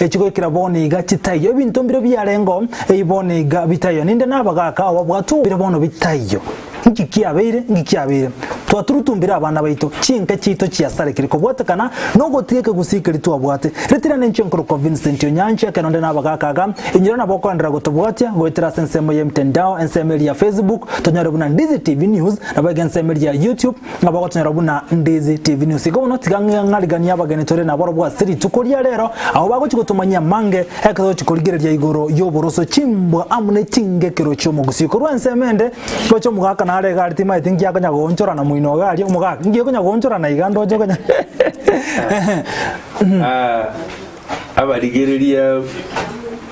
Echigoikera bono iga chitaiyo, ebinto mbire biarengeo, ebi bono iga bitaiyo. Ninde nabagaaka ababwatwa bire bono bitaiyo. Nki kiabeire? Nki kiabeire? Twaturutumbire abana baito, chinka chiaito chiasarekire kobwatekana nogotiga ekegusii keria twabwate. Ritira nenche nkorokwa Vincent Onyancha, ekero nde nabagaaka aga, inyora nabo okoenderera gotobwatia goetera ase ensemo ya emtandao, ensemo eria ya Facebook, tonyore buna Ndizi TV News, naboigo ensemo eria ya YouTube, Nabo ogotonyora buna Ndizi TV News. Igo bono tiga ng'ariganie abageni tore nabarobwo ase rituko ria rero, abwo bagochia gotomanyia amange ekero togochia korigereria igoro y'oboroso, chimbwa amo ne chingekero chi'omogusii. Korwa ensemo ende, gocha omogaka nare iga aria timaeti nki akonya goonchorana moino iga aria, omogaka, nki okonya goonchorana iga ndoche okonya Ah, abarigereria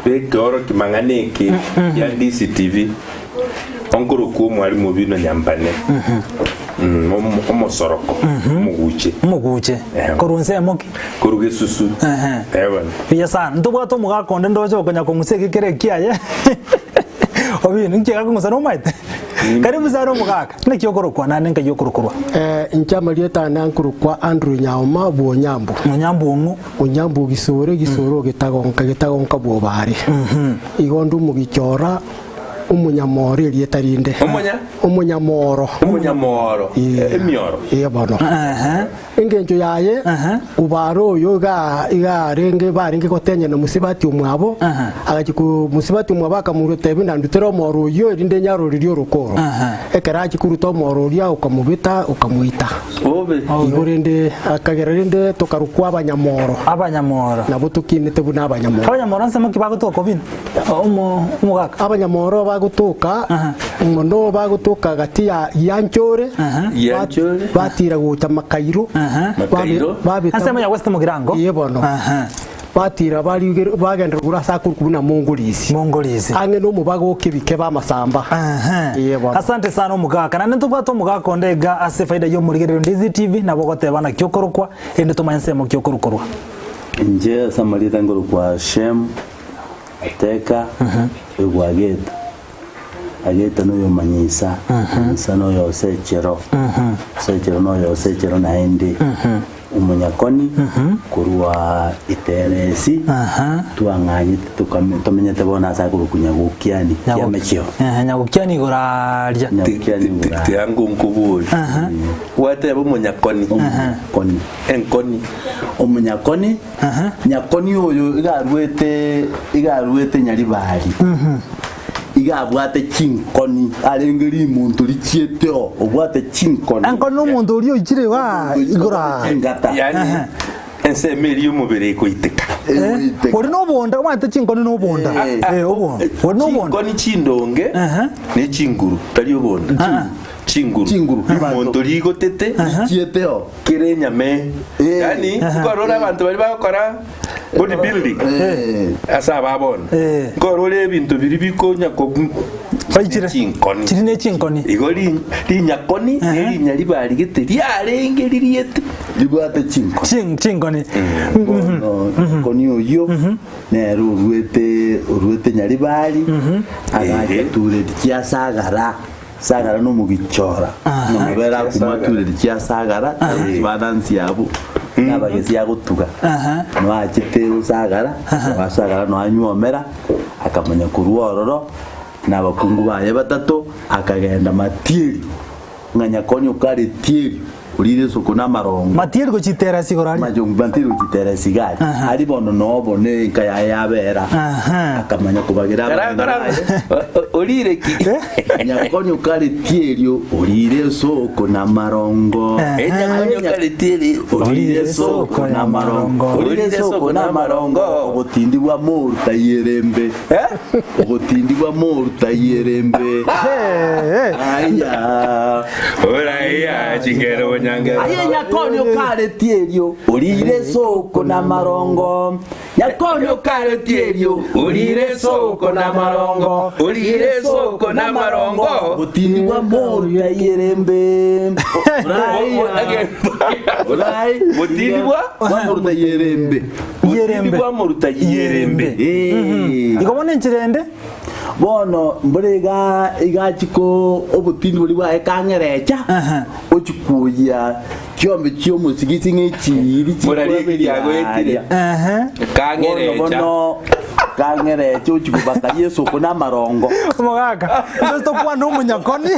b'ekeoroki mang'ana eke kia Ndizi TV, onkorokwa omwalimu Obino Nyampane, Mm, omo- omosoroko, omoguche, Omoguche. Eh. Korwa ensemo ki? korwa gesusu. Ehe. Eh, bono. Buya sana. Ntobwate omogaka onde ndoche okonya kong'usa eke kere ekiaye. Obino, nki egakong'usa nomaete? Karibu sana omogaka. Naki okorokwa naende nkai okorokorwa? Eh, inche amarieta ane ankorokwa Andrew Nyaoma bw'Onyambu. Onyambu ong'o? Onyambu ogisore, gisore ogetagonka, getagonka bw'obaare. Igo onde omogichora, omonyamoro erieta rinde. Omonya? Omonyamoro. Omonyamoro. Ee. Emioro. Ee bono. Ehe. Engencho yaye, Ehe. obaare oyo iga iga arenge barenge gotenyana mosibati omwabo, Ehe. agachia ko mosibati omwabo akamotebia nandutere omoro oyio erinde nyarorerie oroko oro. Ehe. Ekero achia koruta omoro oria okamobeta okamoita. Obe. Igo rende akagera rende tokarokwa abanyamoro. Abanyamoro. Nabo tokinete buna abanyamoro. Abanyamoro nsemo ki bagotoka obino? Omo omogaka. Abanyamoro bagotoka Aha. mono bagotoka gati ya Gianchore, Aha. Gianchore. batira gocha Makairo, Aha. Makairo. babeta Ensemo ya West Mugirango. Ee bono. Aha. Batira barigere bagenderera korwa ase akorokwa buna Mongorisi. Mongorisi. Ang'e nomobaga o kebike b'amasamba. Aha. Ee bono. Asante sana omogaka. Naende ntobwate omogaka onde iga ase faida y'omorigererio Ndizi TV nabo ogoteba naki okorokwa erinde tomanye ensemo ki okorukorwa. Inche ase amarieta nkorokwa Shem Ateka oigwa Ageta. Ageta noyo Manyisa, Manyisa noyo Osechero, Osechero noyo Osechero naende Omonyakoni korwa Iteresi twang'anyete tokame tomenyete bono ase akorokwa Nyagokiani kiamechio. Ehe, Nyagokiani igoro aaria. Nyagokiani igoro aaria. Tiga nkoborie. Gwateba omonyakoni. Omonyakoni. Enkoni. Omonyakoni Nyakoni oyo iga aruete iga aruete Nyaribari, iga abwate chinkoni, arenge rimonto richiete oo, obwate chinkoni. Enkoni nomonto oria oichire igaa igoro aa. Chingata. Yaani ensemo eria y'omobere ekoiteka. Egoiteka. Ori nobonda, omanyete chinkoni nobonda. Eh. Eh, obonda. Ori nobonda. Chinkoni chindonge Aha. ne chinguru, tari obonda. Chinguru. Chinguru. Rimonto rigotete. Richiete oo. Kere enyama e. Eh. Yaani nkorora abanto baria bagokora body building Eh. ase aba bono. Eh. Nkorora ebinto biria bikonya ko Baichire. chinkoni. Chiri ne chinkoni. Igo ri- rinyakoni ne rinyari barigete riarenge ririete. Ribwate chinkoni. Chin, chinkoni. Bono nyakoni oyio nere oruete oruete Nyaribari agacha Eh. tureti chia Sagara. Sagara nomogichora, nomobere akomatureri chia Sagara, badansi abwo nabagesi agotuga. Noachete Sagara, Sagara noanywomera, akamanya korwa ororo na abakungu baye batato, akagenda Matieri, ng'a Nyakoni okare Tieri. Orire esoko namarongo. Matieri gochitera ase igoro aria. Mache matieri gochitera ase iga aria. Aria bono noo bono enka yaye yabera. Akamanya kobagera abageni baye. Orire ki? Nyakoni okare tierio orire esoko namarongo. Nyakoni okare tierio orire esoko namarongo. Orire esoko namarongo. Ogotindi bwa moru taierembe. Ogotindi bwa moru taierembe. Aya. Oraiya chingero bonyangero. Aye Nyakoni okaretie erio, orire esoko namarongo. Nyakoni okaretie erio, Orire esoko namarongo. Orire esoko namarongo. Botindi bwa moru taierembe. Oraiya. Orai. Botindi bwa? Bwa moru taierembe. Botindi Yerembe. bwa moru taierembe. Eh. Igo bono enchera ende Bono mbore iga igachia ko obotindi boria bwaye kang'erecha, Aha. ochia kwoyia. Chiombe chi'omosigisi ng'echiiri Morari eki riagoetire. Ehe. Bono Kang'erecha. bono kang'erecha ochia kobaka Yeso oko namarongo. Omogaka, ndoche tokwana omonyakoni,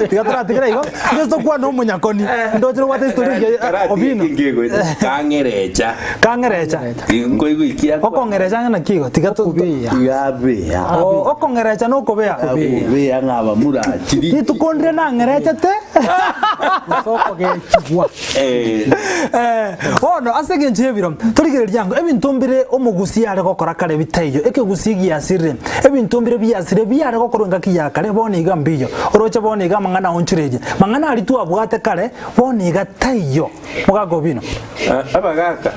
tiga toratigera igo, ndoche tokwana omonyakoni, ndoche nobwate history engiya Karati Obino. eki nkegoeta. Kang'erecha. Kang'erecha. Nkoigwa iki akwa. Okong'erecha ng'a naki igo, tiga to- to- Okobea. Iga abea. Oh, okong'erecha nokobea. Akobea ng'a abamura chiri. Rituko ndire nang'erechete. Gose okogechigwa. Eh. Eh, bono ase engencho y'ebiro, torigereria ango ebinto mbire omogusi are gokora kare bitaiyo, ekegusii giasirire, ebinto mbire biasire biare gokorwa engaki ya kare bono iga mbiyo. Oroche bono iga amang'ana aonchoreirie, mang'ana aria twabwate kare bono iga taiyo. Mogaka obino. Ah, Abagaka,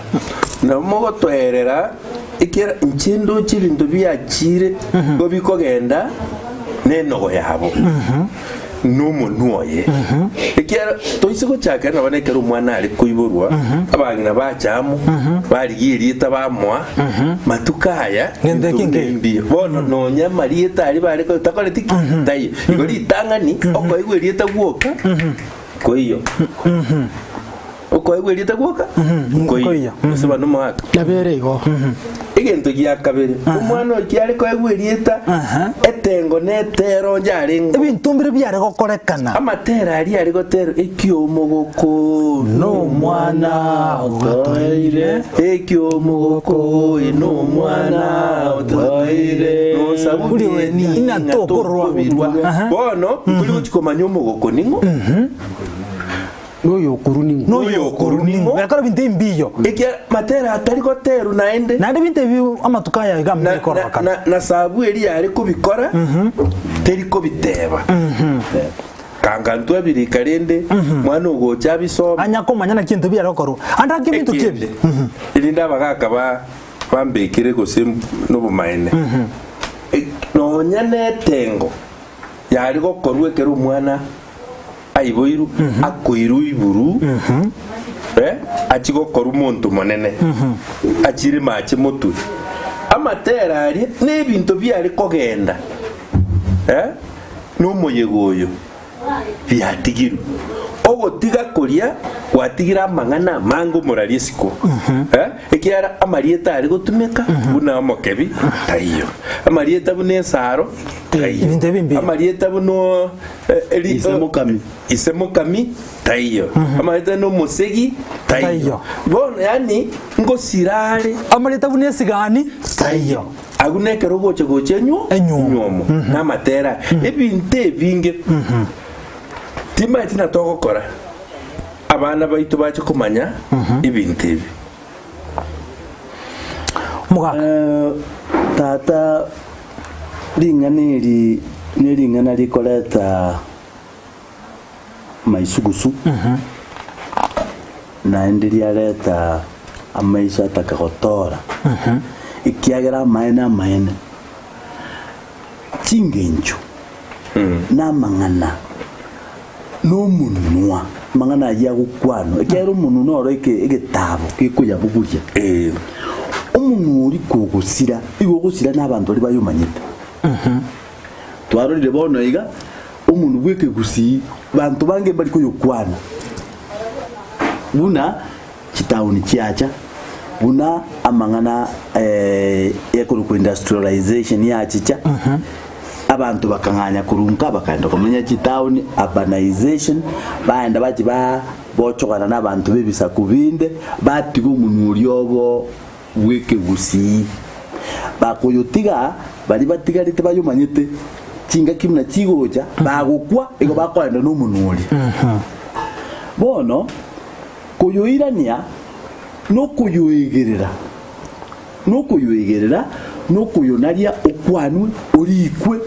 nabo mogotoerera ekiagera inche ndoche ebinto biachire igo bikogenda nenogo yabo. Nomonwa oye. Ekiagera toise gochakera nabo nekero omwana are koiborwa, abang'ina bacha amo, barigia erieta bamoa, matuko aya Gento eki ebinto nkeiyo. mbiyo. Bono nonya amarieta aria bare ko takoreti ki? Taiyo. Igo ritang'ani okoigwa erieta gwoka koiyo. Okoegwa erieta gwoka nkoiyo. nkoiyo. Gose bano omogaka. Nabere igo. Egento gia kabere, omwana oyo kiare koegwa erieta, etengo na etero njarenge. Ebinto mbire biare gokorekana. Amatera aria are goterwa, Ekiomogoko nomwana otoire, ekiomogoko nomwana otoire, nosaburie Ina tokorwa. tokobirwa. Bono, tori gochi komanya omogoko ning'o? Noyokoru ning'o? Noyokoru ning'o? Gakora binto ebiyo. Ekiagera matera atari goterwa naende. Naende binto ebi amatuko aya iga Na, na, mbikorokana. na, na sabu eria yare kobikora teri kobiteba. Kanga ntwe abirika rende mwana ogocha abisome. Anya komanya naki ebinto biare gokorwa. Ande ake ebinto ki ebi? Ekende, erinde abagaka ba bambekire gose nobomaene. E- Nonya netengo yare gokorwa ekero omwana aiboirwe, akoirwa iburu, eh, achie gokorwa monto monene, achire mache motwe. Amatera aria nebinto biare kogenda, eh, nomoyega oyo, biatigirwe. Ogotiga koria gwatigire amang'ana amange omoraria isiko, eh, ekiagera amarieta are gotumeka buna omokebi taiyo, amarieta buna esaro taiyo, Ebinto ebi mbiya. amarieta buna Ise mokami. Ise mokami taiyo. Amarieta nomosegi taiyo. Taiyo. Bono yaani ngosira are. Amarieta buna esigani taiyo. Agwo nekero ogocha gocha enywo Enywomo. enywomo namatera ebinto ebinge timanyeti na togokora abana baito bache komanya ebinto ebi. Omogaka. Eh, tata ring'ana eri nering'ana rikoreta maisugusu naende riareta amaiso ataka gotora ekiagera amaene amaene chingencho na amang'ana nomonwa amang'ana ayio agokwanwa ekiagera omonwa noro eke egetabo gekoyabogoria Eh. omonwa oria kogosira igo ogosira na abanto baria bayomanyete twarorire bono iga omonwa bwa ekegusii banto bange mbari koyokwana buna chitaoni chiacha buna amang'ana eh, ekorokwa industrialization yachicha abanto bakang'anya korwa nka bakaenda komenya chitaoni urbanization baenda bachi ba bochogana na abanto b'ebisaku binde batiga omonwa oria obo bw'ekegusii bakoyotiga baria batigarete bayomanyete chingaki buna chigocha bagokwa igo bakoenda na omonwa oria bono koyoirania nokoyoegerera nokoyoegerera nokoyonaria okwanwe orikwe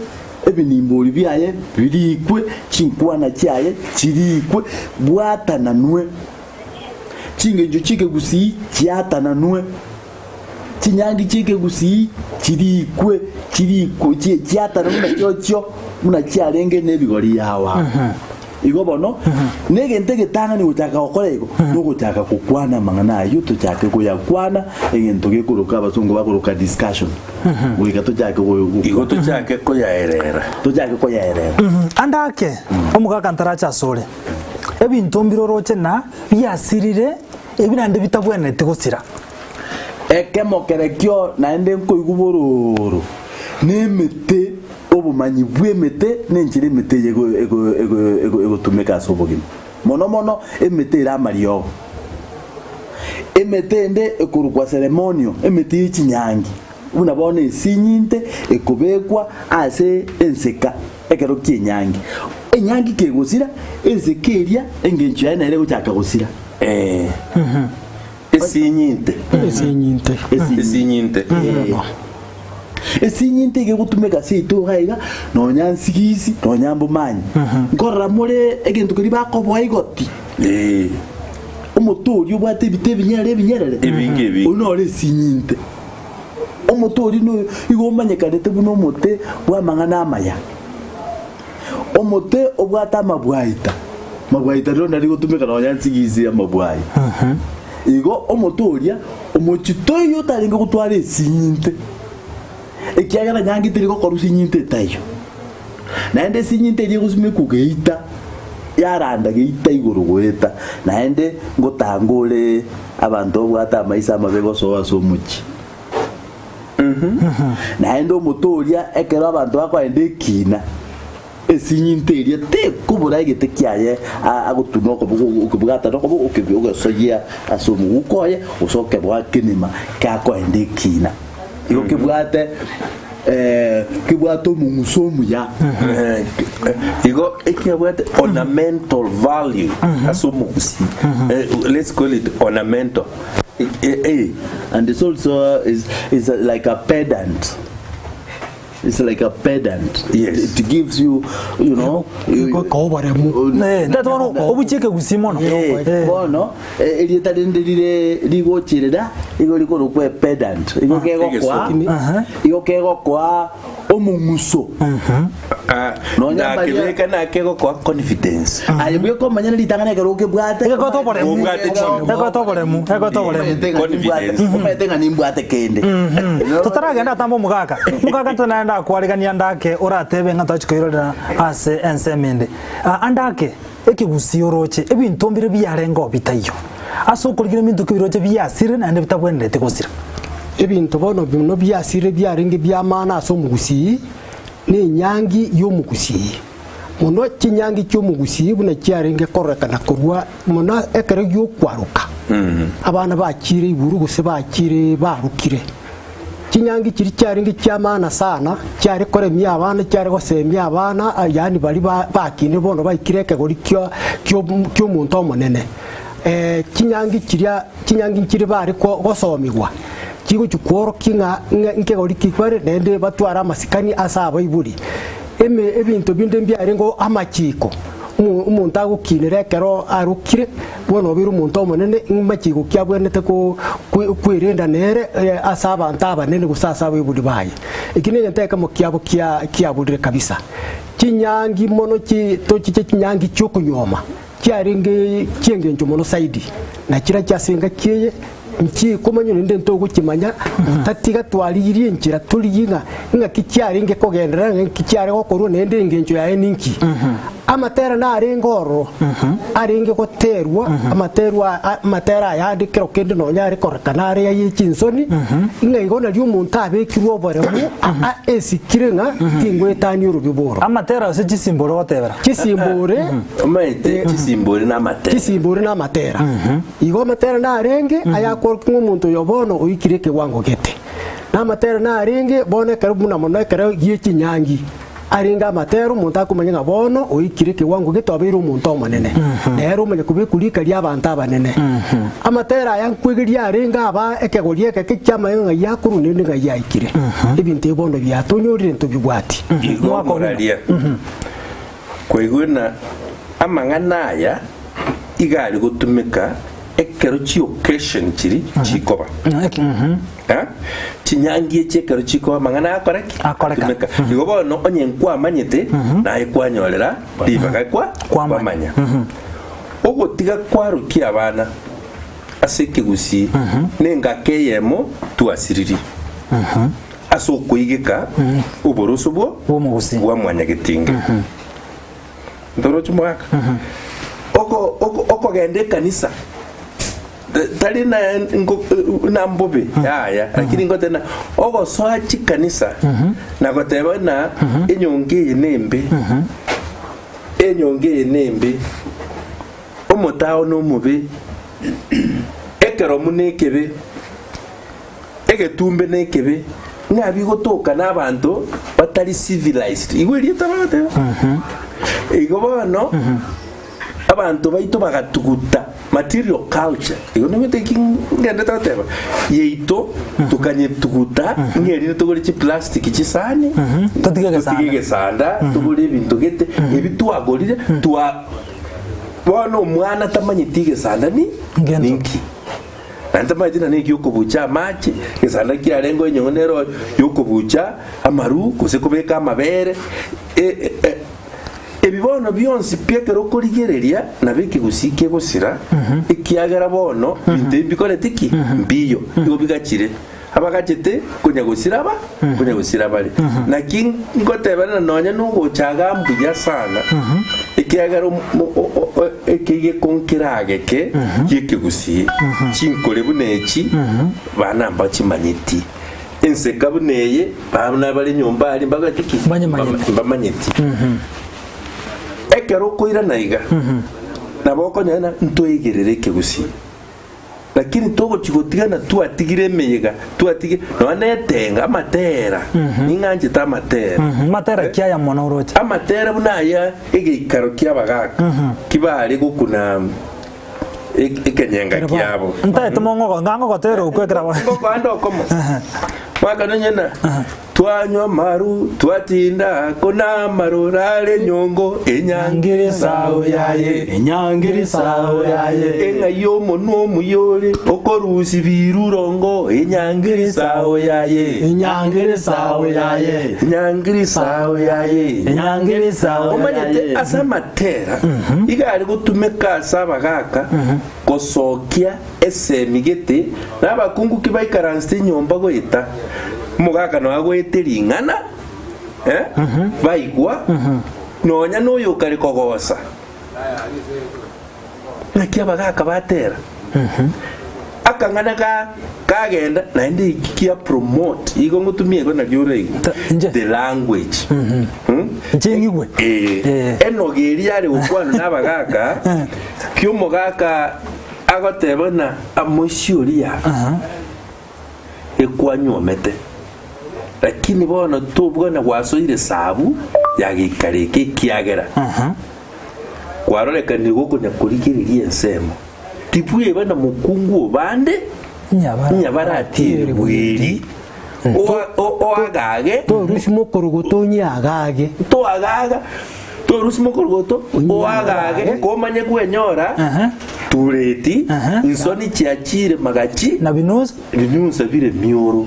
ebinimbori biaye birikwe chinkwana chiaye chirikwe bwatananwe chingencho chiekegusii chiatananwe chinyangi chiekegusii chirikwe chirikwe chi- chiatananwe buna chiochio buna chiarenge na ebigori yawa igo bono na egento egetang'ani gochaka gokora igo nogochaka gokwana amang'ana aywo tochake koyakwana egento gekoroka abasongo bakoroka discussion goika tochake go- go- Igo tochake koyaerera. tochake koyaerera Ande ake, omogaka ntarache asore. Ebinto mbiroroche na biasirire, ebi naende bitabwenereti gosira. Ekemo kerekio naende nkoigwa bororo nemete, obomanyi bw'emete nenchera emete eye egotumeka ase obogima. Mono mono emete ere amariogo. Emete ende ekorokwa seremonio, emete ye chinyangi, buna bono esinyinte ekobekwa ase enseka ekero ki'enyangi. Enyangi kegosira, enseka eria engencho yaye nere egochaka gosira. Eh. Esinyinte. Esinyinte. Esinyinte. Esinyinte iga egotumeka ase ito iga iga, nonya nsigisi, nonya mbomanyi. Nkorora more egento keria bakoboa igoti. Eh. Omote oria obwate ebite ebinyerere ebinyerere. Ebinge ebinge. Oyio noro esinyinte. Omote oria noyo igo omanyekanete buna omote bw'amang'ana amaya. Omote obwate amabwaita, mabwaita rirorio nari rigotumeka nonya nsigisi amabwai. Igo omote oria omochie toiyo otarenge gotwara esinyinte, ekiagera nyangi teri gokorwa sinyinte etaiyo. Naende esinyinte eria egosimekwa geita, yaranda geita igoro goeta, naende ngotanga ore abanto babwate amaiso amabe gosoa ase omochie. Naende omote oria ekero abanto bakoenda ekiina, esinyinto eria tekobora egete kiaye agotuna okebwata nokoboko ogesoyia ase omoguko oye, gose okeboa kenema gakoenda ekiina. Igo kebwate kebwate omong'uso omuya. Igo ekiabwate ornamental value ase omogusii. Let's call it ornamental. And it's also is, is like a pedant. It's like a pedant. Yes. It, it gives you, you know. Koboremu. Eh, tata bono obuchie ekegusii mono. Eh, Eh. bono eh, erieta rinde rire rigochirera igo rikorokwa epedant igo kegokoa Aha. igo kegokoa omong'uso Ah, Nonya mbaria- nakebeka nakegokoa confidence aye bweka omanyene ritang'ani ekero okebwate Egekota oboremu. Obwate chinguru. Egekota oboremu. Egekota oboremu. Omanyete ng'a nimbwate- Confidence. omanyete ng'a nimbwate kende Totaragenda atambe omogaka. Omogaka ntonaende akwarigania andake oratebe ng'a twachi koirorera ase ensemo ende. Ah, andake ekegusii oroche ebinto mbire biarenge oo bitaiyo. Ase okorigia ebinto ki biroche biasire naende bitabwenereti gosira. Ebinto bono bino biasire biarenge bi'amaana ase omogusii, nenyangi y'omogusii. Mono chinyangi chi'omogusii buna chiarenge kororekana korwa mono ekero gi'okwaroka, abana bachiire iguru gose bachiire barokire. Chinyangi chiria chiarenge chi'amaana sana, chiare koremia abana, chiare gosemia abana, yaani baria bakinire bono baikire ekegori kia ki'omonto omonene. Chinyangi chiria chinyangi nchire bare gosomigwa, chigochia kworokia ng'a ng'a nkegori ki bare, naende batware amasikani ase abaibori. Eme ebinto binde mbiarenge amachiko, omo omonto agokinera ekero arokire, bono obeire omonto omonene, ng'amachiko ki abwenerete ko kwerenda nere ase abanto abanene gose ase abaibori baye. Eki negento ekemo kiabo kia kiaborire kabisa. Chinyangi mono chi tochiche chinyangi chiokonyuoma. Chiarenge chi'engencho mono zaidi, na chiria ase engaki eye nchikomanywa naende ntogochimanya, gotatiga twarigirie enchera torigie ng'a ing'aki chiarenge kogenderera, ng'a inki chiare gokorwa naende engencho yaye ninki. Amatera narenge ororo, arenge goterwa, amaterwa a amatera aya ande kero kende nonya are kororekana are aye chinsoni, ng'a igo nario omonto abekirwe oboremu a esikire ng'a tingoetania orobibo oro. Amatera ase chisimbori ogotebera. Chisimbori. Omanyete chisimbori na amatera. Chisimbori na amatera. Igo amatera narenge ayakworokia ng'a omonto oyo bono oikire ekewango gete. Na amatera narenge bono ekero buna mono ekero gie chinyangi, arenge amatera omonto akomanya ng'a bono oikire ekewango gete obeire omonto omonene. Nere omanye kobekwa rika ri'abanto abanene. Amatera aya nkwegeria arenge aba ekegori ekeke ki'amang'ana ng'ai akorwa naende ng'ai aikire. Ebinto ebi bono biatonyorire ntobibwati. Igo moraria. Koigwena amang'ana aya iga are gotumeka ekero chi'occasion chiri chikoba. Eh? Chinyangi echi ekero chikoba amang'ana akore ki? Akoreka. Atumeka. Igo bono onye nkwamanyete naye kwanyorera ribaga kwa Kwamanya. kwamanya. Ogotiga kwarokia abana ase ekegusii nengaki eyemo twasiririe. Ase okoigeka oboroso bwo Bw'omogusii. bwa mwanyagetinge. Ntoroche omogaka? Oko oko okogenda ekanisa tari na nko- na mbobe yaya lakini ngote na ogosoa chikanisa na goteba na enyonga eye nembe enyonga eye nembe omotao nomobe ekeromu nekebe egetumbe nekebe ng'a bigotoka na abanto batari civilized igo erieta bagoteba igo bono abanto baito bagatuguta material culture igo nimanyete ki ngendete goteba yaito tokanyetuguta ng'a erinde togore chiplastic chisani Totige egesanda. totige egesanda togore ebinto gete ebi twagorire twa bono omwana tamanyeti egesanda ni Ngento. ninki Naende tamanyeti na neki okobucha amache, egesanda kiarenge enyongo nero yokobucha amaru gose kobeka amabere e, e, ebi bono bionsi pi ekero okorigereria nabo ekegusii kegosira ekiagera bono binto ebi mbikoreti ki mbiyo igo bigachire abagachete konya gosira aba konya gosira bare naki ngoteba na nonya nogocha iga mbuya sana ekiagera ekegeko nkerageke giekegusii chinkore buna echi bana mbachimanyeti enseka buna eye bana bare nyomba aria mbagwete ki Mbanyemanyeti. mbamanyeti ekero okoirana iga nabo okonyora ng'a ntoigerere ekegusii Lakini togochia gotigana twatigire emeyega, twatigire nonya na etenga, amatera, ning'anchete amatera. Matera ki aya mono oroche? Amatera buna aya egeikaro ki'abagaaka kibare gokuna ekenyenga kiabo. Ntaete mong'ogo, ng'ang'ogotera okwo ekero aba. Ngokoanda okomo. Mwaka nonye na twanywa amaru twatinda kona amaroro are nyongo enyangire esao yaye. Enyangire esao yaye. Eng'ai omonwa omuya ore okorusia birurongo enyangire esao yaye. Enyangire esao yaye. Enyangire esao yaye. Enyangire esao yaye. Omanyete ase amatera iga are gotumeka ase abagaka gosokia esemi gete na abakungu ki baikaransete nyomba goeta omogaka nonya agoete ring'ana eh, baigwa nonya noyo okare kogosa naki abagaka batera akang'ana ga kagenda naende eki kia promote igo ngotumia igo nario oraigwe Ta- inche. the language Hmm? Inche ng'igwe. Eh, Eh. enoga eria yare gokwanwa na abagaka ki omogaka agoteba ng'a amoisia oria ekwanyuomete lakini bono tobwana gwasoire esabu ya geikaro eke ekiagera kwarorekanire gokonya korigereria ensemo tibweba na mokungu obande nyabaratiere bweri oagage Torusia mokorogoto onyeagage. Toagaga, torusia mokorogoto oagage, komanye kwenyora tureti, insoni chiachire magachi, Na binusa. binusa bire mioro.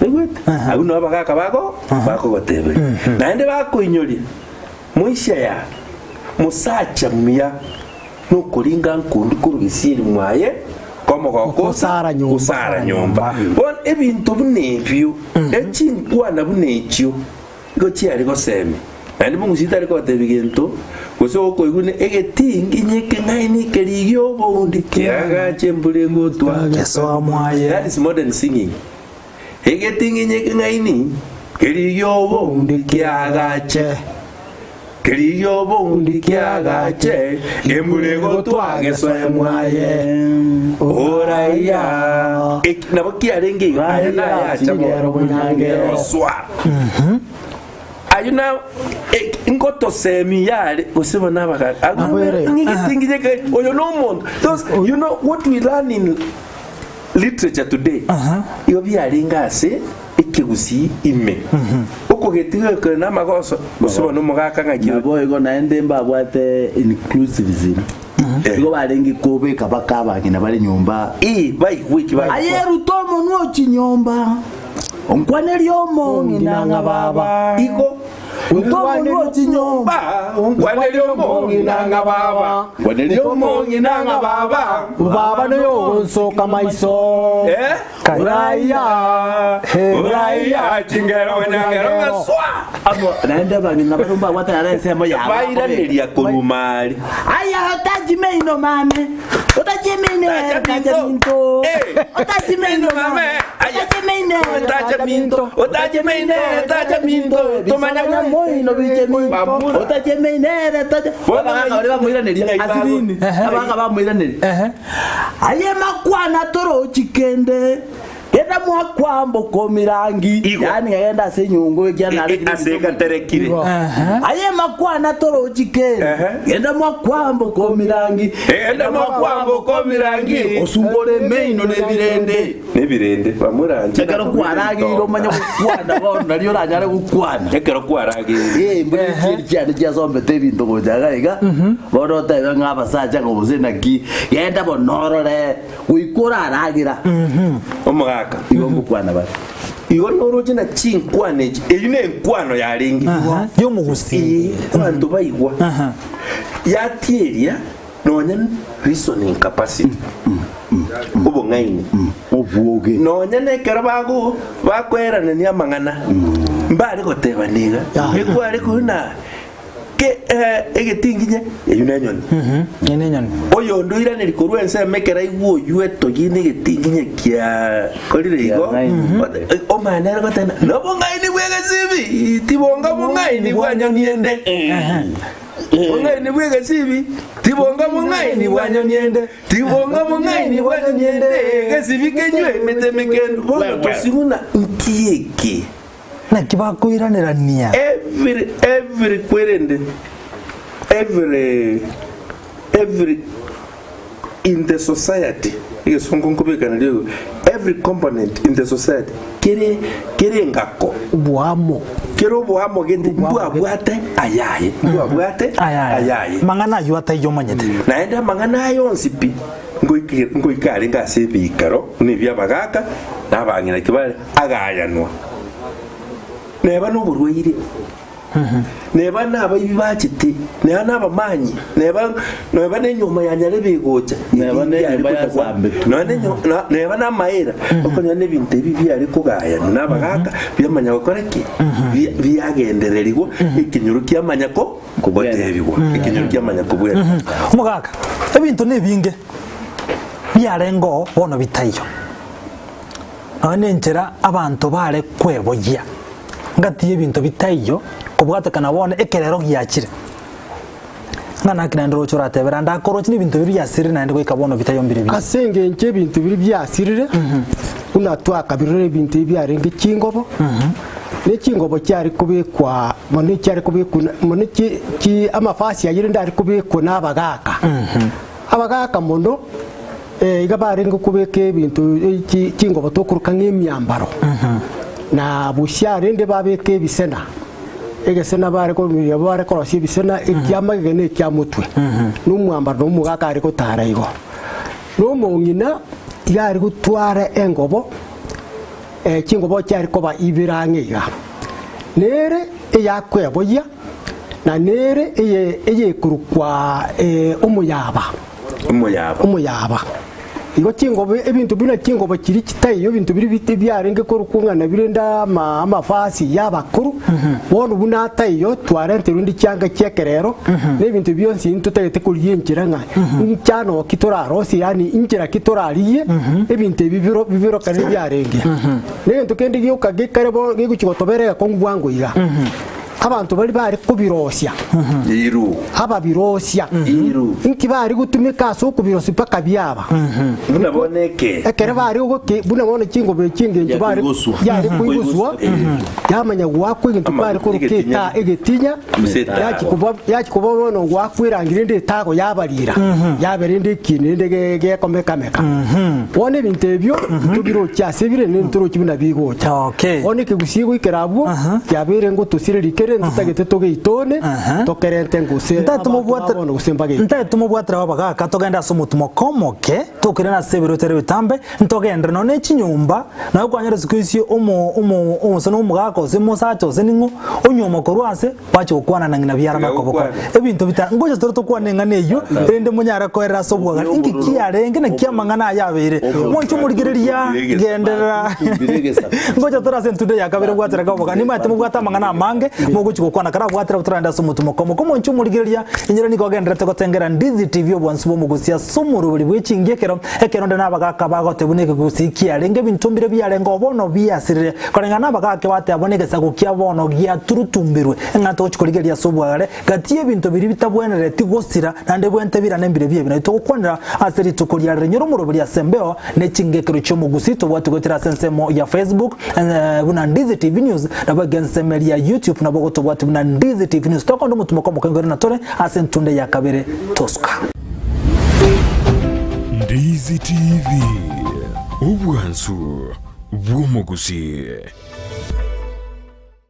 Oigwete? Abwo nabo abagaka bako bakogoteberia. Naende bakoinyoria, moisia ya mosacha muya Nokoringa nkondi korwa gesieri mwaye komogoko Gosara nyomba. gosara nyomba. Bono ebinto buna ebio, echinkwana buna echio, igo chiare gosemia. Naende omogusii tari gotebia gento, gose okoigwa buna egetingi inye ekeng'aini ekerigia oboundi kiagache embura egotwa. Gesoa mwaye. That is modern singing. Egetingi inye ekeng'aini kerigia oboundi kiagache. Kerigia oboundi kiagache, embura egotwa gesoe mwaye. Oraia. Eki nabo kiarenge iga, aya naye acha bono. Oswa. Ayio na e- ngotosemia yare gose bono abagaka. Nabwere. Ng'igetingi nyeke oyo nomonto. Those, you know what we learn in literature today igo biarenge ase ekegusii ime okogetiga ekero na amagoso gose bono omogaka ng'aki Nabo igo naende mbabwate inclusivism. Igo barenge kobeka baka abang'ina bare nyomba. Ii, baigwe eki bagokora. Aye ruta omonwa ochie nyomba, onkwanerie omong'ina ng'a baba. Igo Ruta omonwa ochie nyomba. Ba, onkwanerie omong'ina ng'a baba. Nkwanerie omong'ina ng'a baba. Baba noyo ogonsoka maiso. Eh? Uraia. Uraia, chingero, nyangero, ng'a swa. Amo naende abang'ina barabwo mbabwate naro ensemo yabo. Bairaneria korwa maari. Aya taji. Otachi meino mame, otachi meino Tacha tacha minto. minto. Eh. Otachi meino mame, Aya. otachi meino Tacha minto, otachi meino, tacha minto. Tomanya Tomanya moino biche minto. Bamura. Otachi meino tacha. Bono Abagaka baria bamoiraneria Nyai asinini. Abagaka bamoiraneria. Ehe. Aye makwana torochi kende. Genda mwakwamboka omirangi. Igo. Yani ngagenda ase enyongo ekia nare E- ase ekaterekire. Aye makwana torochi kende. Ehe. Genda mwakwamboka omirangi. Genda mwakwamboka omirangi. Osumbore meino nebirende. Nebirende bamuranje. Ekero kwaragire omanye gokwana bono nario oranyare gokwana. Ekero kwaragire. Eh, mbura chieri chiane chiasombete ebinto gocha iga iga bono otebe ng'a abasacha ng'a gose naki genda bono orore goika oraragira Omogaka. igo ngokwana bare Igo noroche na chinkwana echi. Eyio ne enkwano yarenge. Aha. Y'omogusii. Ee, abanto baigwa. Aha. Yatieria nonya reasoning capacity. Obong'aini. obwoge Nonya nekero bago bakoeranania amang'ana mbare goteba niga ekware kuna ke eh, egetinginye eyio nenyoni Ene enyoni. oyondo oiraneri korwa ensemo ekero aigwa oywo etogi na egetinginye kia korire igo Kiang'aini. omana ere goteba nobong'aini bwa egesibi tibonga bong'aini bwa nyoni ende bong'aini bwa egesibi tibonga bong'aini bwa nyoni ende tibonga bong'aini bwa nyoni ende egesibi kenywe emete emekendo bono tosiguna nki eke Naki bakoiranerania. every every kwerende every every in the society egesongo nkobekana rigo every component in the society kere kere engako Oboamo. kere oboamo gete mbwabwate ayaye mbwabwate Ayaye. ayaye Mang'ana aywo ataiyo omanyete. naende amang'ana aya onsi pi ngoike- ngoika arenge ase ebikaro buna ebia abagaka na abang'ina ki bare agayanwa neba na oborwaire neba na abaibi bachete neba na abamanyi neba neba na enyoma ya nyarebe egocha Neba na enyomba ya Sambetu. Neba na enyo- na- neba na amaera okonyora na ebinto ebi biare kogayanwa na abagaka biamanya gokora ki Bia- biagendererigwa ekenyoro kiamanya ko kogotebigwa ekenyoro kiamanya kobwera Omogaka, ebinto na ebinge biarenge oo bono bitaiyo. Nonya na enchera abanto bare kweboyia ngati y'ebinto bitaiyo kobwatekana bono ekerero giachire. Ng'a naki naende oroche oratebera ande akoroche na ebinto biria biasirire naende goika bono bitaiyo mbire biya. Ase engencho ebinto biria biasirire, buna twakabirore ebinto ebi biarenge chingobo, ne chingobo chiare kobekwa mono chiare kobekwa na mono chi chi amafasi ayio rende are kobekwa na abagaka. Abagaka mono iga barenge kobeka ebinto chi chingobo tokoroka ng'a emiambaro, na busia rende babeka ebisena, egesena bare korumeria bare korosia ebisena ekia magega na ekia motwe, na omwambaro na omogaka are gotara igo. Na omong'ina iga are gotwara engobo chingobo chiare koba ibere ang'e iga, nere eyakweboyia, na nere eye eyekorokwa omoyaba. Omoyaba. Omoyaba. Igo chingobo ebinto buna chingobo chiria chitaiyo ebinto biria bit biarenge korokwa ng'a nabio rende ama amafasi ya abakoro, bono buna ataiyo twarenterwe rende chianga chia ekerero, na ebinto bionsi ntotagete korigia enchera ng'a nchano ki torarosie yaani inchera ki torarigie, ebinto ebi biro bibirokane biarenge. Na egento kende gioka gekare bo gegochia gotobera egekong'u bwango iga, abanto baria bare kobirosia, Iru. ababirosia, Iru. inki bare gotumeka ase okobirosia mpaka biaba. Buna bono eke. Ekero bare goke buna bono chingobo echi engencho bare Yakoigoswa. yare koigoswa, yamanya goakwa egento Ama bare koroka egetinya. eta egetinya, Gose etago. yachi koba yachi koba bono goakwa erangi rende etago yabarira, yaba rende ekieni rende ge gekomekameka. Bono ebinto ebio, ntobirochi ase bire ne ntorochi buna bigocha. Okay. Bono ekegusii goikera abwo, kiabeire ngotosira rikere ntotagete togeitone, tokerente ngose Ntaete abanto ba mobwate bono gose mbageke. ntaete mobwatera w'abagaka togende ase omotumo komoke tokirane ase ebiroto ere bitambe ntogendere nonya ne chinyomba naye kwanyora siku isi omo omo ose na omogaka ose mosacha ose ning'o onyuoma korwa ase gwacha gokwana na ng'ina biara Tiga bakoboko gokwana. ebinto bita ngocha tore tokwane eng'ana eyio rende monyare koerera ase obwagare inki kiarenge naki amang'ana aya abeire mwanche omorigereria genderera Tumbire egesaku. ngocha tore ase entundo ya kabere bwatera koboka nimaete mobwate amang'ana amange. Mogochi gokwana karabwatera botoragende ase omotumo komo. Komonche omorigereria, inyore nigo ogendererete gotengera Ndizi TV obwansu bw'omogusia ase omoroberi bw'echingi ekero ekero onde nabagaka bagotebwa nekegusii kiarenge ebinto mbire biarenge oo bono biasirire. Koreng'ana nabagaka bateba bono egesaku kia bono giaturutumbirwe ng'a togochi korigereria ase obwagare gati y'ebinto biria bitabwenereti gosira naende bwente birane mbire bi'ebi nario togokwanera ase rituko ria rero. Inyore omoroberi ase embeo ne chingekero chi'omogusii tobwati goetera ase ensemo ya Facebook buna Ndizi TV News nabo ensemo eria ya YouTube nabo gotobwati buna Ndizi TV News. Tokonde omotumo komokengo ere natore ase entunde ya kabere tosuka. Ndizi TV, obwansu bw'omogusii.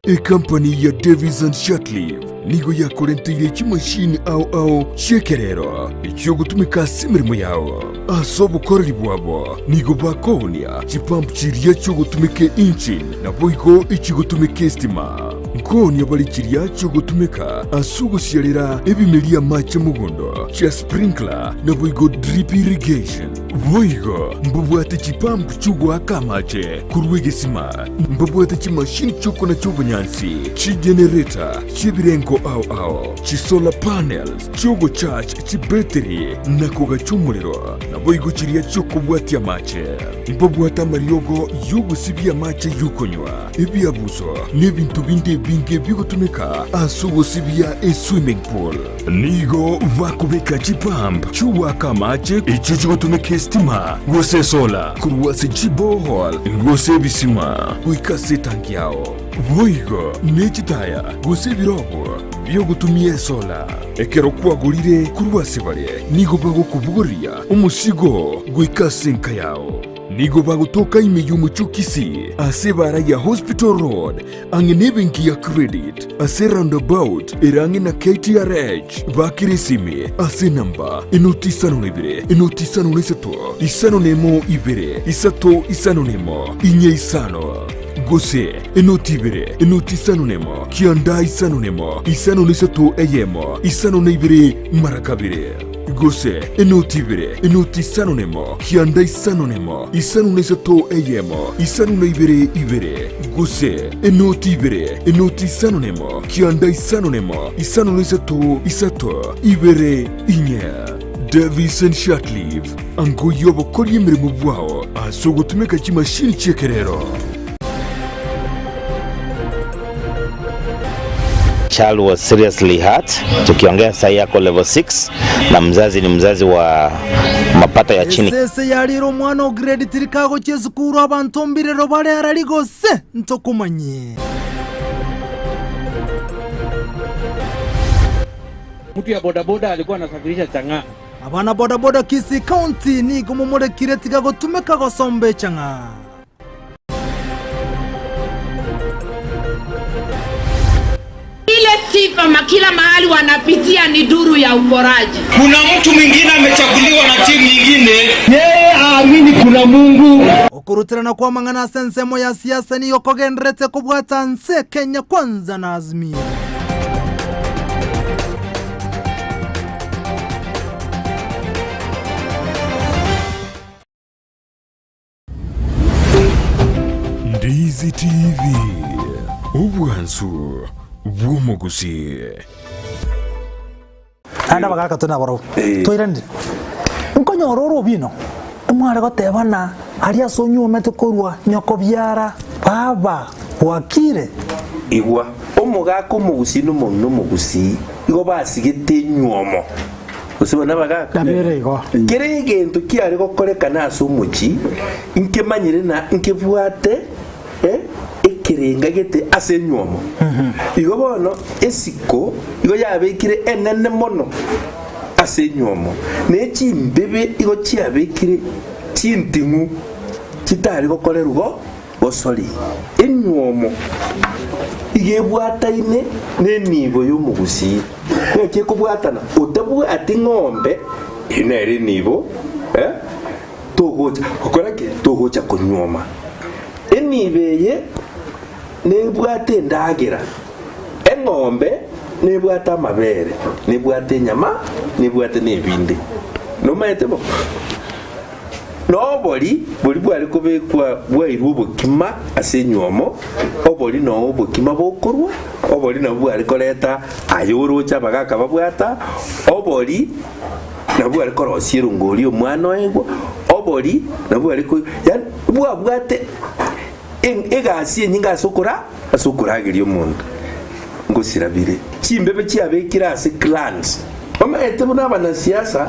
Ekampani ya Davies and Shirtliff nigo yakorenteire chimashini ao ao chi'ekerero echiogotumeka ase emeremo yao. Ase obokoreri bwabo nigo bakoonia chipump chiria chiogotumeka engine naboigo echigotumeka estima. Nkoonia bare chiria chiogotumeka ase ogosiarera ebimeria amache mogondo chia sprinkler naboigo drip irrigation. Boigo mbabwate chipump chiogoaka amache korwa egesima, mbabwate chimashini chiokonacha obonyansi, chigenereta chi'ebirengo ao ao, chisolar panels chi'ogocharge chibetiri na kogacha omorero, naboigo chiria chi'okobwatia amache. Mbabwate amariogo y'ogosibia amache y'okonywa, ebiabuso, na ebinto binde ebinge bigotumeka ase ogosibia eswimming pool. Nigo bakobeka chipump chi'ogoaka amache echio chigotumeka esitima gose esola korwa ase chiborehole gose ebisima goika ase etanki yao. Boigo ne chitaya gose ebirobo bi'ogotumia esola. Ekero kwagorire korwa ase bare, nigo bagokobogoria omosigo goika ase enka yao. Nigo bagotoka ime y'omochie o Kisii ase ebaara ya Hospital Road ang'e nebenki ya Credit ase roundabout ere ang'e na KTRH. Bakera esimi ase enamba enoti isano na ibere enoti isano na isato isano na emo ibere isato isano na emo inye isano gose enoti ibere enoti isano na emo kianda isano na emo isano na isato eyemo isano na ibere mara kabere. Gose enoti ibere, enoti isano nemo, kianda isano nemo, isano na isato eyemo, isano na ibere ibere, gose enoti ibere, enoti isano nemo, kianda isano nemo, isano na isato isato, ibere inye. Davison Shirtliff, angoyia obokoria emeremo bwao ase ogotumeka chimashini chi'ekerero. Child was seriously hurt, tukiongea sahi ako level 6 na mzazi ni mzazi wa mapato ya chini. Esese yarire omwana o grade 3 kagochia esukuru abanto mbirero bare arari gose ntokomanyie. Mtu ya bodaboda alikuwa anasafirisha chang'aa. Abana bodaboda Kisii County nigo momorekire tiga gotumeka gosomba echang'aa. Ile sifa kila mahali wanapitia ni duru ya uporaji. Kuna mtu mwingine amechaguliwa na timu nyingine, yeye aamini kuna Mungu. Okoruterana kw'amang'ana ase ensemo ya siasa nigo kogendererete kobwata nse Kenya Kwanza na Azimio. Ndizi TV, obwansu bw'omogusii. Naende abagaaka tore nabarabwo Eh. twairanire nkonyora ore obino mware gotebana aria ase onyuomete korwa nyoko biara baba bwakire Igwa, omogaka omogusii na omong'ina omogusii igo basigete enyuomo. Gose buna abagaaka. Nabere igo. Kera egento kiare gokorekana ase omochie, nkemanyire na nkebwate ekerenga gete ase enywomo. Igo bono esiko igo yabekire enene mono ase enywomo, ne chimbibe igo chiabekire chinting'u chitari gokorerwa gosori. Enywomo igo ebwataine nenibo y'omogusii. Naki ekobwatana? Otabwati ng'ombe, eyio nere enibo, eh, togocha gokora ki? Togocha konyuoma. Enibo eye nebwate endagera, eng'ombe nebwate amabere, nebwate enyama, nebwate na ebinde. Nomaete bo? Na obori boria bware kobekwa bwairwe obokima ase enywomo, obori noo obokima bokorwa, obori nabwo bware koreta aye oroche abagaka babwata, obori nabwo bware korosia erongori omwana oegwa, obori nabwo bware ko yaani bwabwate egasi enyinge ase okora ase okorageria omonto. Ngosira bire chimbebe chiabekire ase clans. Omanyete buna abanasiasa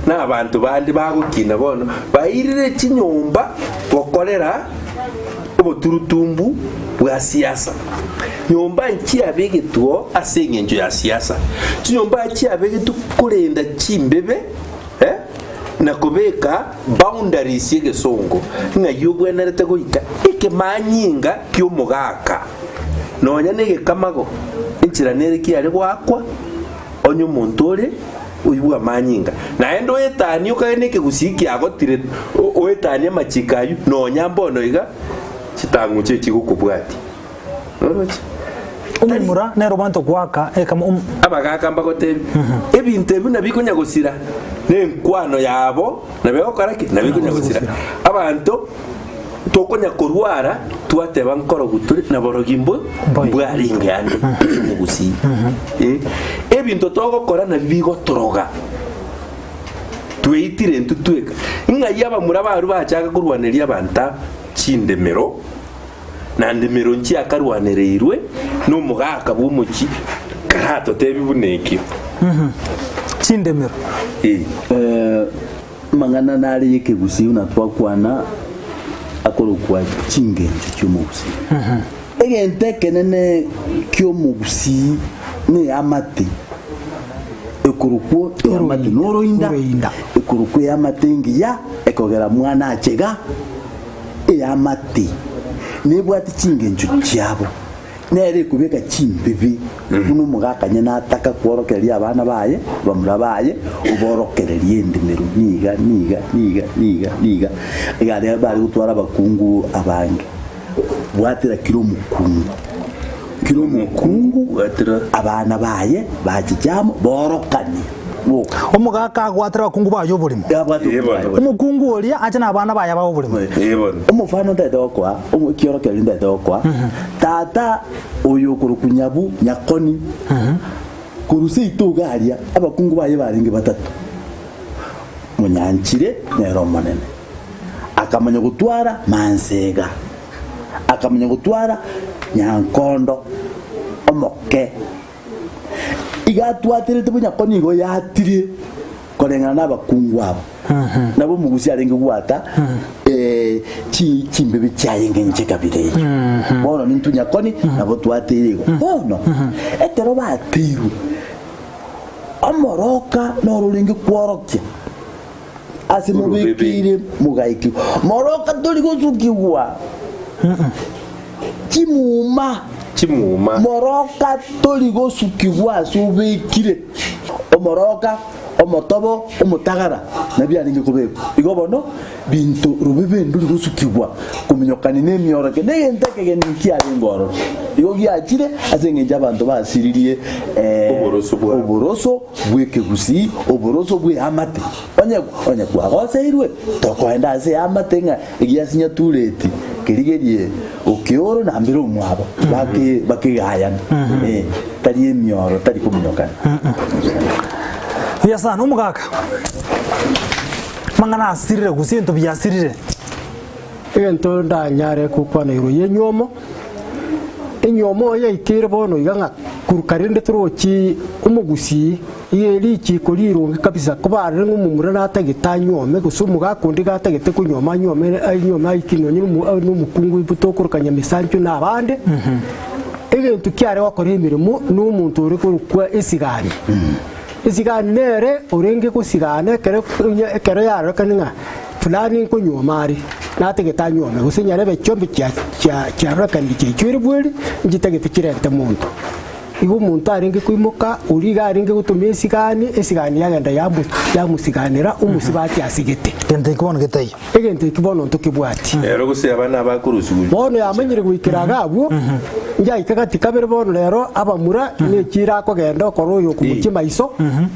na abanto bande bagokina bono bairire chinyomba gokorera oboturutumbu bwa siasa. Nyomba nchiabegetwe ase engencho ya siasa. Chinyomba chiabegetwe korenda chimbebe eh, na kobeka boundaries y'egesongo ng'ai obwenerete goika ekemanyinga ki'omogaka nonya negekamago enchera nere kiare goakwa Onye omonto ore oibwe amanyinga, naende oetanie okage nekegusii kiagotire, oetanie amachiko ayio, nonya mbono iga chitang'uche chigokobwatia. Noroche? Omomura nere obwate goaka ekama om. Abagaaka mbagotebie, Ebinto ebi nabikonya gosira, nenkwano yabo nabo egokora ki? Nabo ekonya gosira. Abanto Tokonya korwara twateba nkorogu tore na borogi mbo mbwarenge ande ase omogusii. Eh, ebinto togokora nabio bigotoroga tweitire intwe tweka. Ng'ai abamura barwa bachaka korwaneria abanto chindemero na ndemero nchiakarwanereirwe na omogaka bw'omochie karatotebi buna ekio. Chindemero. Eh. Amang'ana nare y'ekegusii buna twakwana akorokwa chingencho chi'omogusii. Egento ekenene ki'omogusii neamate ekorokwo eamate noroinda, ekorokwo eamate engiya ekogera mwana achega eamate nebwate chingencho chiabo. Nere ekobeka chimbibi buna omogaka onye nataka kworokereria abana baye, bamura baye, oborokererie endimero niga, niga, niga, niga, niga. Iga aria bare gotwara abakungu abange, bwatera kera omokungu, kera omokungu Bwatera. abana baye bachiche amo borokanie boka. Omogaka agwatera abakungu baye oborimo. Abwate Ee bono. oborimo. Omokungu oria ache nabana baye abae oborimo. Ee bono. Omofano ntaete gokoa, omo- ekiorokererio ntaete gokoa, Tata oyo okorokwa Nyabu Nyakoni, korwa seito iga aria abakungu baye barenge batato, Monyanchire nere omonene, akamanya gotwara Mansega, akamanya gotwara Nyankondo omoke. Iga atwaterete bonyakoni igo yatire koreng'ana nabakungu aba. Nabo omogusi arenge gwata eh, chi- chimbibi chiaye ngenche kabira eyio. Bono nintwe nyakoni nabo twateire igo. Bono ekero bateirwe omoroka noro orenge kworokia ase mobekeire mogaikigwa. Moroka tori gosukigwa chimuma. Chimuma. Moroka tori gosukigwa ase obekire omoroka Omotobo omotagara nabio arenge kobekwa. Igo bono binto robibe ndori gosukigwa kominyokani nemioroke negento ekegeni nkiarenge ororo. Igo giachire ase engencho abanto basiririe Oboroso bwabo. oboroso bw'ekegusii, oboroso bw'eamate. Onye onye kwagoseirwe tokoenda ase eamate ng'a egiasinya tureti kerigerie okeoro na mbere omwabo bake bakegayana eh, tari emioro tari kominyokana. Buya sana omogaka. Mang'ana asirire gose ebinto biasirire. Egento ndanyare gokwana igoro y'enywomo, enywomo yaikeire bono iga ng'a korwa kare rende torochi omogusii iga richiko rironge kabisa kobarire ng'a omomura natagete anywome gose omogaka onde iga atagete konywoma anywome anywome aike nonye na omo na omokungu tokoroka nyamisancho na abande. Egento kiare gokora emeremo na omonto ore korokwa esigani. Esigani nere orenge gosigana ekero ekero yarorekane ng'a fulani nkonyuoma are, natagete anyuome, gose nyarebe chiombe chia chia chiarorekanire chiaichweire bweri, nchitagete chirente monto. Igo omonto arenge koimoka, oria iga arenge gotoma esigani, esigani yagenda yamu yamusiganera omosubati asegete. Gento eki bono getaiyo. Egento eki bono ntokebwati. Ero gose abana abakorusigwa. Bono yamanyire goikera iga abwo, njaika gati kabere bono rero abamura nechiira akogenda okora oyo okomochia maiso,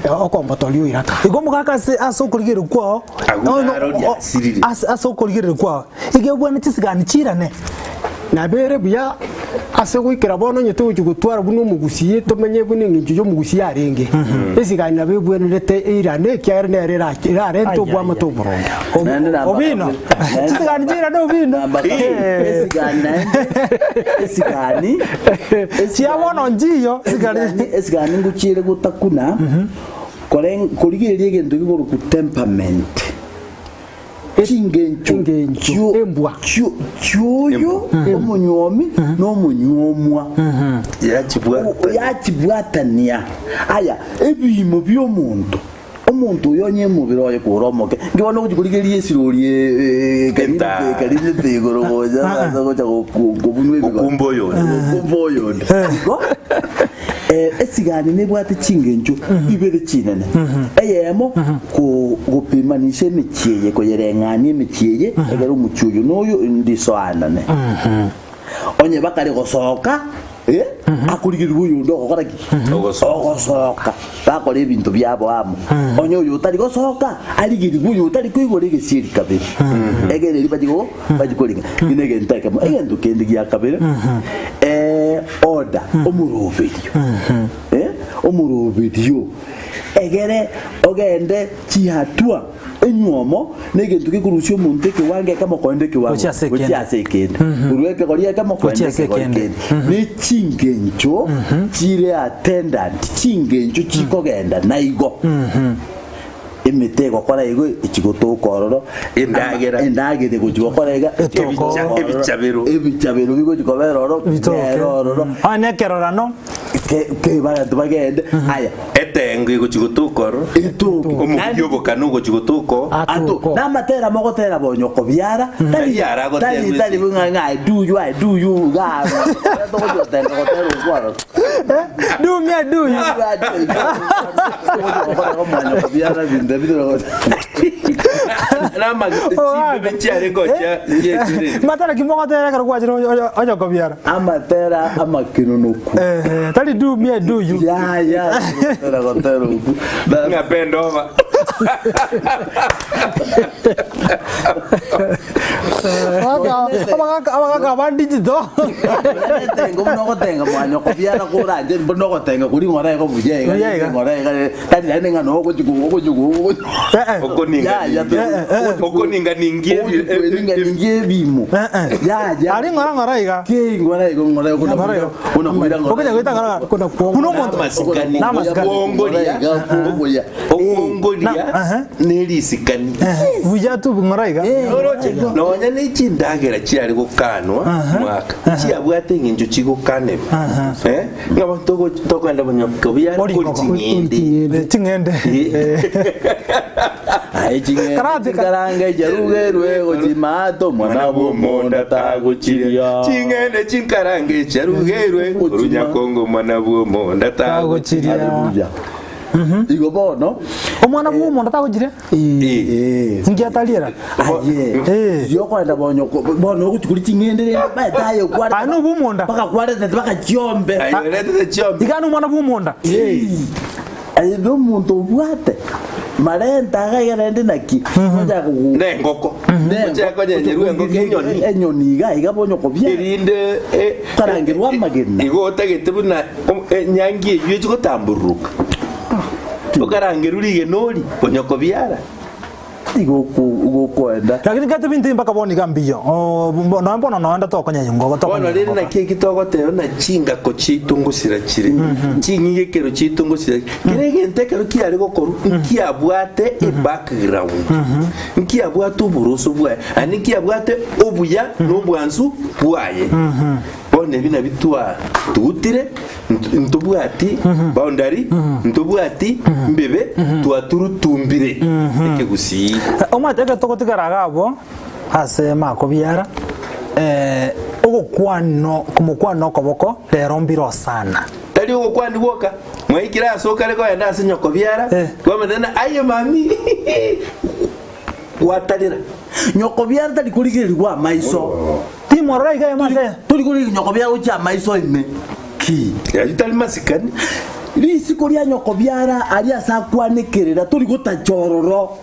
okombotoria oiraka. Igo omogaka ase ase okorigereria kwao, Agwo ono- naro o- riasirire. ase ase okorigereria kwao, iga ebwenerete chisigani chiirane. Nabere buya ase goikera bono onye togochia gotwara buna omogusii tomenye buna eng'encho y'omogusii yarenge. Esigani nabo ebwenerete eirane ekiagera nere erache erarente obwamate oboronge. Naende namba Obino. kabere. Chisigani chiirane obino. Namba kabere. Esigani naende esigani Chia bono nchiyo sigani. esigani esigani ngochiere gotakuna koren korigereria egento gekorokwa temperament. Chingencho Engencho, chio- embwa. chio- chioyo omonywomi na omonywomwa Yachibwatania. yachibwatania aya ebiimo biomonto omonto oyo onye omobere oye kore omoke inki bono ogochi korigereria esirori Enta. ekarinete igoro gocha ase gocha kobunwa ebigori Gokumba oyonde. gokumba oyonde igo esigani nebwate chingencho ibere chinene eyemo Gopimanisha emechie eye, koyereng'ania emechie eye, egere omochie oyo noyo ndisoanane. Onye bakare gosoka, eh, akorigerigwa oyonde ogokora ki? Ogosoka. Ogosoka. Bakora ebinto biabo amo. Onye oyo otari gosoka, arigerigwe oyo otari koigora egesieri kabere. Egere erio bachie go bachie koringa. Ekio negento ekemo. Egento kende gia kabere, eh, order, omoroberio. Eh, omoroberio. Egere ogende chihatua enywomo negento gekorusia omonto ekewango ekemo koenda ekewango Gochia ase ekende. gochia ase ekende korwa ekegori ekemo koenda Gochia ase ekegori ekende. kende ne chingencho chire attendant chingencho chikogenda naigo emete egokora igo echigotoka ororo Endagera. Ama- endagera egochi gokora iga Etoko. ororo. Ebichabero. ebichabero bigochi kobera ororo Bitoke. bere ororo Onye nekerorano Ke- ke baganto bagende aya Etengo egochi gotoka oro. Etoke. Omobuya obokano ogochi gotoka oo. Ato, Atoko. namatera mogotera bonyoko biara tari Tari aragoterwa tari tari ase. bung'a ng'a I do you I do you ga togochi gotenga gotera okwaro Do me I do you. mwanyoko biara binto bitoro Chimbe chiare gocha chiechire. Matera ki mogotera ekero gwachire onye kobiara. Amatera amakenonoku. Eh, tari do me I do you. Ya ya gotera gotera oku. Ng'a bend over. Abagaka abagaka aba digital. Etengo buna ogotenga mwanyoko biara koranje buna ogotenga kori ng'ora igo buya iga Buya iga. ng'ora iga tari naende ng'a no ogochi ogochi ogochi Eh, eh. Okoninga Ya, ya, ningia. eh, eh. Okoninga ningia ebi- Ogochi ningia ebimo ya ya Ari ng'ora ng'ora iga. ki ng'ora igo ng'ora igo Ng'ora igo. kuna kuira ng'ora Okonya goita ng'ora ng'ora. Kuna kuongo. Buna omonto. Namasikani. Namasikani. Okwongoria. Okwongoria. Okwongoria Na- aha. nerisikani. Buya tu ng'ora iga. Oroche nonya ne chindagera chiare gokanwa mwaka chiabwate eng'encho chigokanerwa Eh, ng'a bono togo- tokogenda bonyoka buya Ori kori ngoko. ching'ende Ching'ende. Aye ching'ende Karate ka- chinkarange chiarugerwe gochimaato mwana bw'omonda tagochiria ching'ende chinkarange chiarugerwe orunyakongo mwana bw'omonda tagochiria Tagochiria. Haleluya. Igo bono Omwana bw'omonda tagochiria. eh, Inki atariera? aye Eh. yokorenda bonyoko bono ogochikori ching'ende rende baetaye okware Aye nobwo omonda. baka kwarete baka chiombe Aye, oretete chiombe Iga nomwana bw'omonda. Aye nomonto obwate marenta iga iga naende naki ochaka go- nengoko Ne- ochaka konyenyerwa engoko enyoni enyoni iga iga bonyoko bia erinde eh, Karangerwa amagena. igo otagete buna enyangi eywo echi gotambururuka okarangerwa rigena ori bonyoko biara Igo okoenda. Lakini gati binto mpaka bono iga mbiyo. Oh, nonya bono noenda tokonyenya ngogo Bono tokonyenya rende ngogo. naki eki togoteba na chingako chiaito ngosira chire, ching'igekero chiaito ngosira chire. Kera egento ekero kiare gokorwa nkiabwate ebackground, nkiabwate oboroso bwaye, naende nkiabwate obuya na obwansu bwaye. Bono ebi nabio twatugutire, Ntobwati boundary, ntobwati mbibe, twaturutumbire ekegusii. Omanyete ekero togotigara iga abwo ase makobiara, eh, ogokwano komokwana okoboko rero mbire osana. Tari. Tari ogokwani gwoka, mwaikire ase okare kogenda ase nyoko biara, kwamanya ng'a aye mami gwatarera. Nyoko biara tari korigererigwa amaiso. Timorora iga emase. Tori korigereria nyoko biara gochia amaiso ime ki. Ayio tari masikani. Risiko ria nyoko biara aria ase akwanekerera tori gotacha ororo.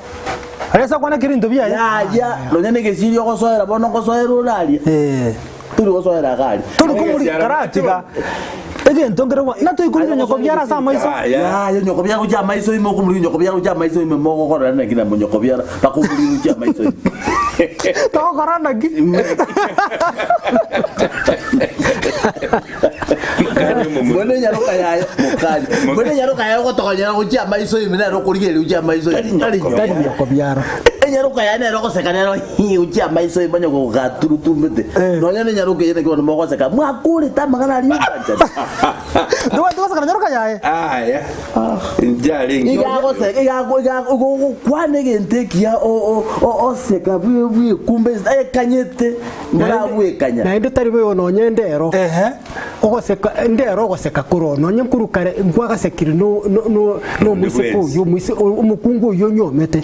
Aria ase akwanekera ebinto biaye. Yaya, nonya negesiri ogosoera bono ngosoera ore aria. Tori gosoera iga aria. Tori komori karatiga egento nkere gwa natoikorire nyoko biara ase amaiso. Yaya nyoko biara gochia amaiso ime okomorigia nyoko biara gochia amaiso ime mogokorera naki na monyoko biara bakomorigia gochia amaiso ime. Togokora naki? Mbwenu enyaroka yaye mokani mbwenu enyaroka yaye ogotogonyera gochia amaiso ime nere okorigereria gochia amaiso ime tari Tari nyoko biara. Enyaroka yaye nere ogoseka nero hii gochia amaiso ime onye gogaturutumbete nonya na enyaroka eye naki bono mogoseka mwakorete amang'ana aria obwanchani. Tobwati goseka na nyaroka yaye. Aya, inche arenge. Iga agoseka iga ago- iga ago- igo ogokwana egento ekiya o- o- o- oseka bwe bwekumbe ekanyete mborabwekanya. Naende tari boigo nonye ndero ogoseka ndero ogoseka koroo nonye nkorwa kare nkwagasekire no no no nomoiseke bwensi. oyio omoise omokungu oyio onyomete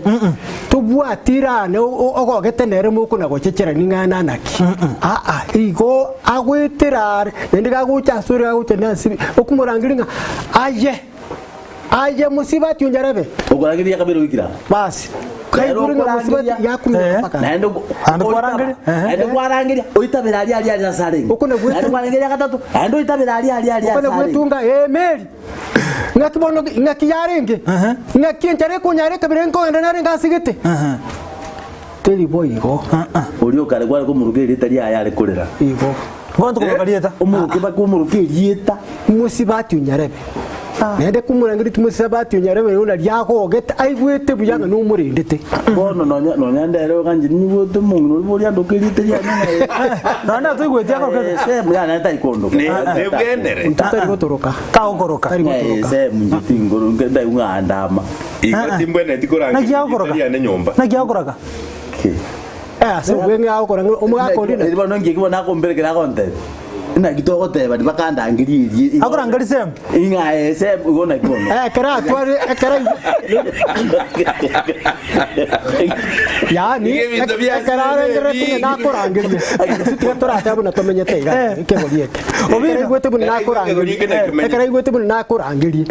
tobwati irane ogogete nere mokona gochecherani ng'a nanaki aa igo agoetera are naende gagocha asore gagocha nase okomorangeria ng'a aye aye mosibati onyarebe Okorangeria kabere oikire aa. Basi kaigure ng'a mosibati yakumire mpaka Naende Naende kwarangeria, ehe. naende kwarangeria oitabere aria aria aria ase arenge. Okona gwetu- Naende kwarangeria gatato naende oitabere aria aria aria Okona ase arenge. gwetunga ee meri ng'aki bono ng'aki yarenge ng'aki enchara ekonyara ekabere nkogenda narenge asegete teri boigo Oria okare kware komoruka erieta riaye are korera. igo Bono tokomoruka rieta. Omoruke bakomoruka erieta. Mosibati onyarebe naende komorangeri timosibati onyarebe oyo nari agogete aigwete buya ng'a nomorendete. Bono nonya nonya ndere oganche ninyigwete omong'ina oria boria andoke erieta riane ng'a Nonya natoigweti akoroka Eh, semu yane tari kondoka. Ne- nebwenere. Intwe tari gotoroka. Tagokoroka. Tari Eh, gotoroka. semu inche tingoro ndaigwa ng'a ndama. Igo timbwenereti Naki korangeria agokoroka? erieta riane nyomba. Naki agokoroka? Ki. Eh, ase obweng'e agokora ng'a omogaka oria Eri bono nki bono akomberekera agontebia. Naki togoteba bakandangeria erie. Akorangeria semu? Ing'a eh, semu igo naki bono. Eh, ekero atware ekero yaani Iga ebinto bia ekero arengererete ng'a nakorangeria gose tiga toratebe buna tomenyete iga ekegori eke. Ekero aigwete buna Ekegori eke nakorangeria nakimenyete. ekero aigwete buna nakorangeria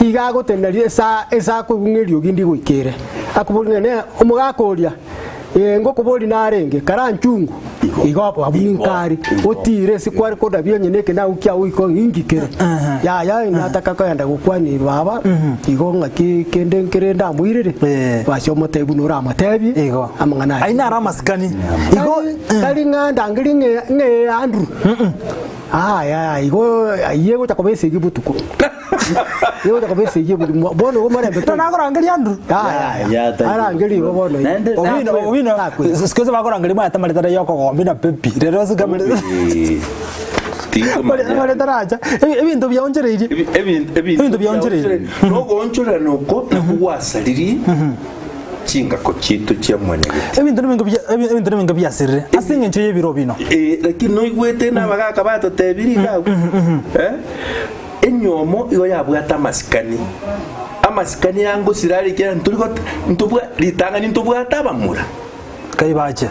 iga agotenena esa esa akoigwa ng'a eriogi ndigoikere akoboria ng'a ne omogaka oria Ee, ngokoboria narenge, karanchungu, igo abwo abwo ninkare, otiire ase kware kondabia onye neke nagokia agwo iko inki kere. Yaya nataka kogenda gokwania baba, igo ng'aki kende nkere ndamoirere, Eh. basi omotebie buna oramotebie, Igo. amang'ana ayio. Ayio naro amasikani. Igo Tari tari ng'a ndangerie ng'e ng'e Andrew. Aya igo ayio egocha koba esegi botuko. Egocha koba esegi botuko. Bono igo morembe Tari nakorangeria Andrew. Yaya, Ya, tari- arangerie igo bono. Naende- Obino, obino, siku hizi bakorangeria maya tamaretara yokogombi na pepi. Rero sikamere. Tinkomanya. Maretara acha. Ebinto biaonchereirie. Ebi- ebi- Ebinto biaonchoreire. Nogoonchorerana oko nakwo gwasaririe chingako chiaito chia mwanyageti. Ebinto nebinto bia- ebi- ebinto nebinto biasirire ase eng'encho y'ebiro bino. Eh, lakini noigwete nabagaka batotebirie iga abwo Eh, enyomo igo yabwate amasikani amasikani angosira are ekiagera ntori got- ntobwa ritang'ani ntobwate abamura Kai bache.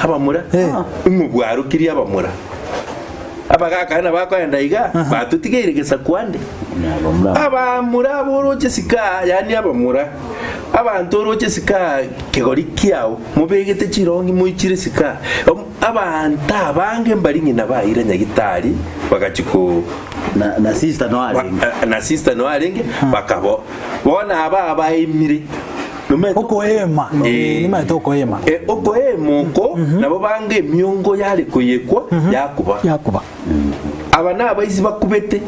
abamura Eh. ng'obwarokirie abamura abagaka buna bakoenda iga batotigeire gesaku ande Abamura ab'oroche sika, yaani abamura, abanto oroche sika kegori kiao, mobegete chirongi moichire sika. Abanto abange mbari ng'ina baira nyagitari bagachia ko Na, na sister no arenge. Ba- na sister no arenge bakabo bono aba abaemire Nomanyete Okoema. Eh. Nimanyete okoema. Eh, okoema oko nabo banga emiongo yare koyekwa yakuba Yakuba. Aba nabaisi bakubete,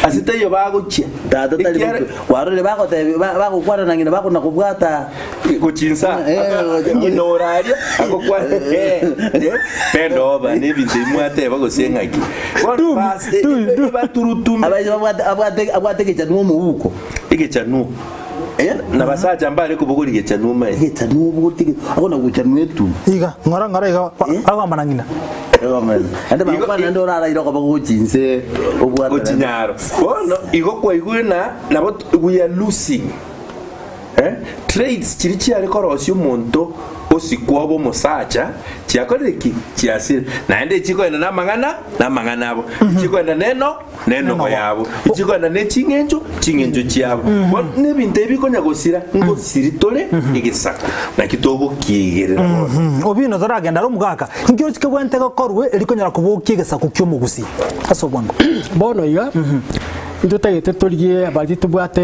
ase taiyo bagochia. Tata tari Ekiara- goku- kwarorire bagotebi ba- bagokwana na ng'ina bakona kobwata gochia insa Eh, ng'ina ore aria agokwana eh, eh, bend over na ebinto ebi mwateba gose ng'aki Bono bas- eh, eh, baturutume abaisi babwate abwate abwate egechanuo omouko egechanuo. Na basacha mbare kobogoria gechanwa omae. Gechanwa obogotie akona gochanwa etubu. Iga, ng'ora ng'ora iga, agamba na ng'ina. Naende bagokwana naende oraraire okoba gochia inse obwate Gochia nyaro. Bono igo kwaigure na nabo we are losing eh traits chiria chiare korosia omonto osikwa obe omosacha chiakorire ki? Chiasire. Naende echikoenda na amang'ana na amang'ana abo. Echikoenda neno nenogo yabo. Echikoenda ne ching'encho ching'encho chiabo. Bono nebinto ebi bikonya gosira ngosiri tore egesaku. Naki togokiigerera bono. Obino toragenda are omogaka, inki ochike bwente gokorwe eri konyara kobokia egesaku ki'omogusii ase obwango? Bono iga, intotagete torigie baria tobwate.